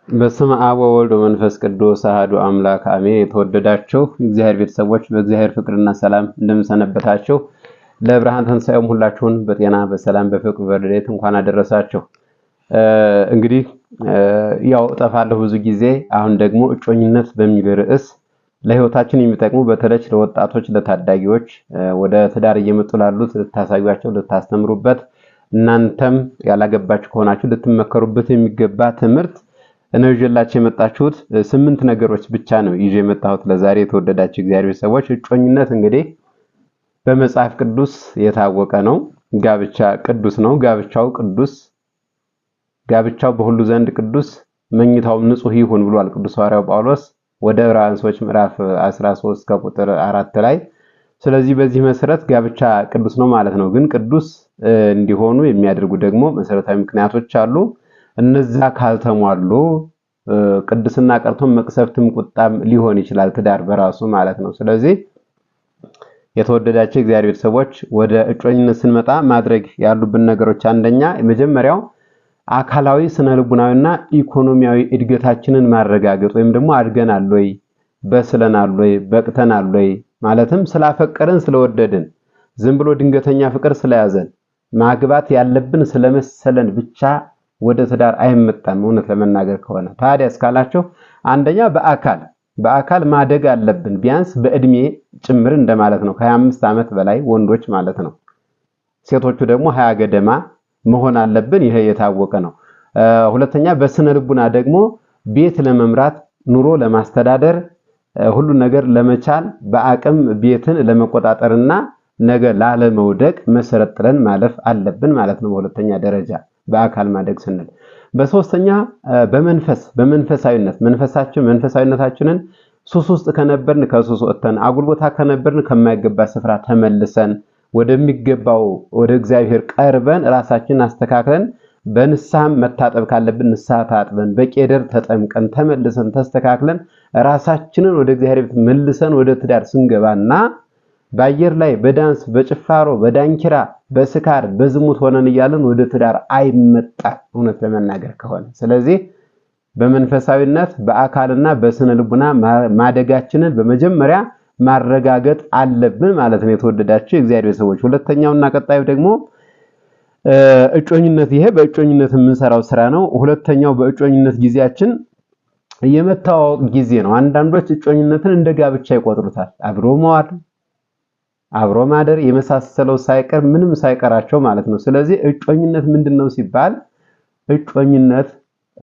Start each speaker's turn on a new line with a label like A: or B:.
A: በስመ አብ ወወልድ ወመንፈስ ቅዱስ አሐዱ አምላክ አሜን። የተወደዳችሁ የእግዚአብሔር ቤተሰቦች በእግዚአብሔር ፍቅርና ሰላም እንደምሰነበታችሁ፣ ለብርሃን ትንሣኤውም ሁላችሁን በጤና በሰላም በፍቅር በረድኤት እንኳን አደረሳችሁ። እንግዲህ ያው እጠፋለሁ ብዙ ጊዜ። አሁን ደግሞ እጮኝነት በሚል ርዕስ ለሕይወታችን የሚጠቅሙ በተለይ ለወጣቶች፣ ለታዳጊዎች ወደ ትዳር እየመጡ ላሉት ልታሳዩቸው፣ ልታስተምሩበት እናንተም ያላገባችሁ ከሆናችሁ ልትመከሩበት የሚገባ ትምህርት ነው ይዤላችሁ የመጣችሁት። 8 ነገሮች ብቻ ነው ይዤ የመጣሁት ለዛሬ። የተወደዳችሁ እግዚአብሔር ሰዎች፣ እጮኝነት እንግዲህ በመጽሐፍ ቅዱስ የታወቀ ነው። ጋብቻ ቅዱስ ነው። ጋብቻው ቅዱስ፣ ጋብቻው በሁሉ ዘንድ ቅዱስ፣ መኝታውም ንጹሕ ይሁን ብሏል ቅዱስ ሐዋርያው ጳውሎስ ወደ ዕብራውያን ሰዎች ምዕራፍ 13 ከቁጥር 4 ላይ። ስለዚህ በዚህ መሰረት ጋብቻ ቅዱስ ነው ማለት ነው። ግን ቅዱስ እንዲሆኑ የሚያደርጉ ደግሞ መሰረታዊ ምክንያቶች አሉ። እነዛ ካልተሟሉ ቅድስና ቀርቶ መቅሰፍትም ቁጣም ሊሆን ይችላል ትዳር በራሱ ማለት ነው። ስለዚህ የተወደዳቸው እግዚአብሔር ቤተሰቦች፣ ወደ እጮኝነት ስንመጣ ማድረግ ያሉብን ነገሮች አንደኛ የመጀመሪያው አካላዊ፣ ስነ ልቡናዊና ኢኮኖሚያዊ እድገታችንን ማረጋገጥ ወይም ደግሞ አድገናል ወይ፣ በስለናል ወይ፣ በቅተናል ወይ፣ ማለትም ስላፈቀርን ስለወደድን ዝም ብሎ ድንገተኛ ፍቅር ስለያዘን ማግባት ያለብን ስለመሰለን ብቻ ወደ ትዳር አይመጣም። እውነት ለመናገር ከሆነ ታዲያ እስካላችሁ አንደኛ በአካል ማደግ አለብን፣ ቢያንስ በእድሜ ጭምር እንደማለት ነው። ከ25 ዓመት በላይ ወንዶች ማለት ነው። ሴቶቹ ደግሞ 20 ገደማ መሆን አለብን። ይሄ የታወቀ ነው። ሁለተኛ በስነ ልቡና ደግሞ ቤት ለመምራት፣ ኑሮ ለማስተዳደር፣ ሁሉን ነገር ለመቻል፣ በአቅም ቤትን ለመቆጣጠርና ነገ ላለመውደቅ መሰረት ጥለን ማለፍ አለብን ማለት ነው። በሁለተኛ ደረጃ በአካል ማደግ ስንል፣ በሶስተኛ በመንፈስ በመንፈሳዊነት መንፈሳችን መንፈሳዊነታችንን ሱስ ውስጥ ከነበርን ከሱስ ወጥተን፣ አጉል ቦታ ከነበርን ከማይገባ ስፍራ ተመልሰን ወደሚገባው ወደ እግዚአብሔር ቀርበን ራሳችንን አስተካክለን፣ በንስሐም መታጠብ ካለብን ንስሐ ታጥበን፣ በቄደር ተጠምቀን፣ ተመልሰን ተስተካክለን ራሳችንን ወደ እግዚአብሔር ቤት መልሰን ወደ ትዳር ስንገባና በአየር ላይ በዳንስ፣ በጭፋሮ፣ በዳንኪራ፣ በስካር፣ በዝሙት ሆነን እያለን ወደ ትዳር አይመጣም እውነት ለመናገር ከሆነ። ስለዚህ በመንፈሳዊነት በአካልና በስነ ልቡና ማደጋችንን በመጀመሪያ ማረጋገጥ አለብን ማለት ነው። የተወደዳችሁ የእግዚአብሔር ሰዎች፣ ሁለተኛውና ቀጣዩ ደግሞ እጮኝነት፣ ይሄ በእጮኝነት የምንሰራው ስራ ነው። ሁለተኛው በእጮኝነት ጊዜያችን የመተዋወቅ ጊዜ ነው። አንዳንዶች እጮኝነትን እንደ ጋብቻ ይቆጥሩታል። አብሮ መዋል፣ አብሮ ማደር የመሳሰለው ሳይቀር ምንም ሳይቀራቸው ማለት ነው። ስለዚህ እጮኝነት ምንድን ነው ሲባል እጮኝነት